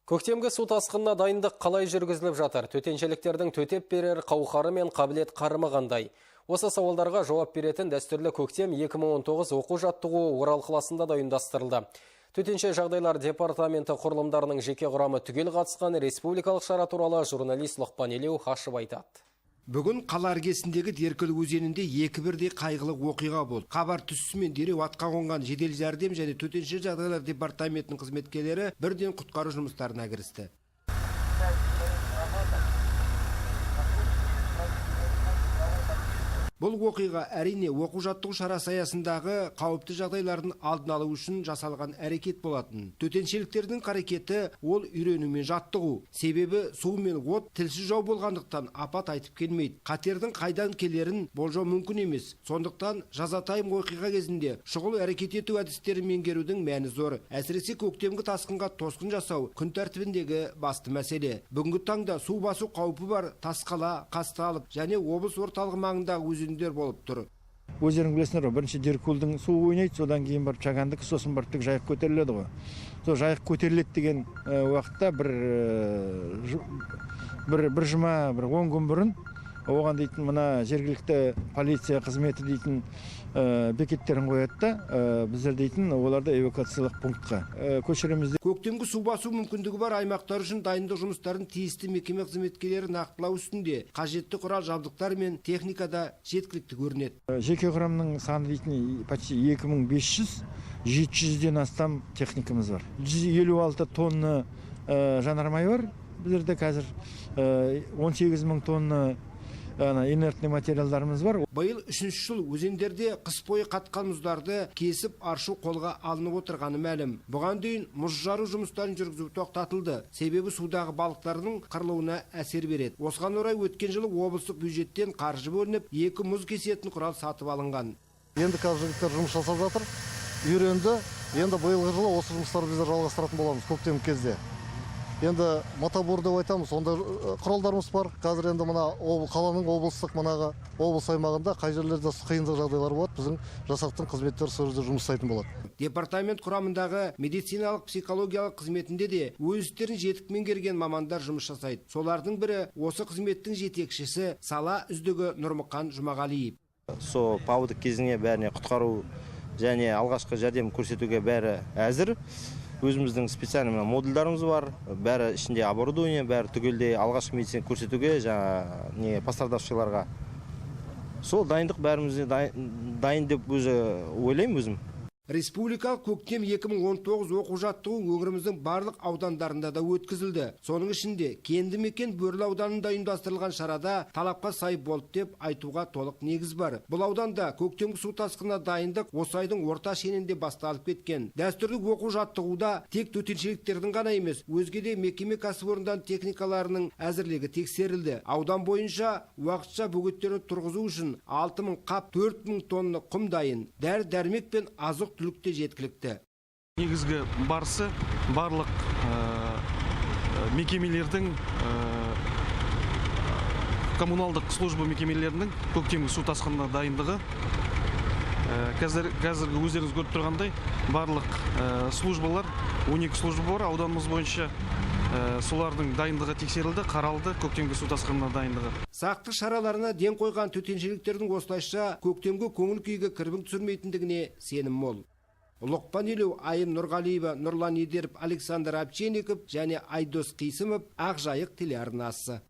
Көктемгі су тасқынына дайындық қалай жүргізіліп жатыр? Төтеншеліктердің төтеп берер қауқары мен қабілет қарымы қандай? Осы сауалдарға жауап беретін дәстүрлі көктем 2019 оқу жаттығуы Орал қаласында да ұйымдастырылды. Төтенше жағдайлар департаменті құрылымдарының жеке құрамы түгел қатысқан республикалық шара туралы журналист Лұқпан Елеу ашып айтады. Бүгін қала іргесіндегі Деркөл өзенінде екі бірдей қайғылы оқиға болды. Хабар түсісімен дереу атқа қонған жедел жәрдем және төтенше жағдайлар департаментінің қызметкерлері бірден құтқару жұмыстарына кірісті. Бұл оқиға әрине оқу жаттығу шарасы аясындағы қауіпті жағдайлардың алдын алу үшін жасалған әрекет болатын. Төтеншеліктердің қарекеті ол үйрену мен жаттығу. Себебі су мен от тілсіз жау болғандықтан апат айтып келмейді. Қатердің қайдан келерін болжау мүмкін емес. Сондықтан жазатайым оқиға кезінде шұғыл әрекет ету әдістерін меңгерудің мәні зор. Әсіресе көктемгі тасқынға тосқын жасау күн тәртібіндегі басты мәселе. Бүгінгі таңда су басу қаупі бар Тасқала, Қазталов және облыс орталығы маңындағы өзендер болып тұр. Өздерің білесіңдер ғой, бірінші Деркөлдің суы ойнайды, содан кейін барып Чагандікі, сосын барып тік Жайық көтеріледі ғой. Сол Жайық көтеріледі деген уақытта бір жұма, бір 10 күн бұрын оған дейтін мына жергілікті полиция қызметі дейтін бекеттерін қояды да, біздер дейтін оларды эвакуациялық пунктқа көшіреміз. Көктемгі су басу мүмкіндігі бар аймақтар үшін дайындық жұмыстарын тиісті мекеме қызметкерлері нақтылау үстінде. Қажетті құрал жабдықтар мен техника да жеткілікті көрінеді. Жеке құрамның саны дейтін почти 2500, 700-ден астам техникамыз бар. 156 тонна жанармай бар. Біздерде қазір 18 мың тонна инертный материалдарымыз бар. Биыл үшінші жыл өзендерде қыс бойы қатқан мұздарды кесіп аршу қолға алынып отырғаны мәлім. Бұған дейін мұз жару жұмыстарын жүргізу тоқтатылды. Себебі судағы балықтардың қырылуына әсер береді. Осыған орай өткен жылы облыстық бюджеттен қаржы бөлініп, 2 мұз кесетін құрал сатып алынған. Енді қазір жігіттер жұмыс жасап жатыр, үйренді. Енді биылғы жылы осы жұмыстарды біздер жалғастыратын боламыз көктемгі кезде. Енді мотобур деп айтамыз, ондай құралдарымыз бар. Қазір енді мына қаланың облыстық мынағы облыс аймағында қай жерлерде қиындық жағдайлар болады, біздің жасақтың қызметтері сол жерде жұмыс жасайтын болады. Департамент құрамындағы медициналық психологиялық қызметінде де өз істерін жетік меңгерген мамандар жұмыс жасайды. Солардың бірі осы қызметтің жетекшісі, сала үздігі Нұрмұқан Жұмағалиев. Сол паводық кезіне бәріне құтқару және алғашқы жәрдем көрсетуге бәрі әзір. Өзіміздің специальный модульдарымыз бар, бәрі ішінде оборудование, бәрі түгелдей алғашқы медицина көрсетуге, жаңа не пострадавшийларға. Сол дайындық бәрімізде дайын деп өзі ойлаймын өзім. Республикалық көктем 2019 оқу жаттығу өңіріміздің барлық аудандарында да өткізілді. Соның ішінде кенді мекен Бөрлі ауданында ұйымдастырылған шарада талапқа сай болды деп айтуға толық негіз бар. Бұл ауданда көктемгі су тасқынына дайындық осы айдың орта шенінде басталып кеткен. Дәстүрлі оқу жаттығуда тек төтеншеліктердің ғана емес, өзге де мекеме кәсіпорындарының техникаларының әзірлігі тексерілді. Аудан бойынша уақытша бөгеттерді тұрғызу үшін 6000 қап 4000 тонна құм дайын. Дәрі-дәрмек пен азық түлік те жеткілікті. Негізгі барысы барлық мекемелердің, коммуналдық служба мекемелерінің көктемгі су тасқынына дайындығы. Қазіргі өздеріңіз көріп тұрғандай, барлық службалар, 12 служба бар ауданымыз бойынша, солардың дайындығы тексерілді, қаралды, көктемгі су тасқынына дайындығы. Сақтық шараларына ден қойған төтеншеліктердің осылайша көктемгі көңіл күйге кірбің түсірмейтіндігіне сенім мол. Лұқпан Елеу, Айым Нұрғалиева, Нұрлан Едеров, Александр Овчинников және Айдос Қисымов, Ақжайық телеарнасы.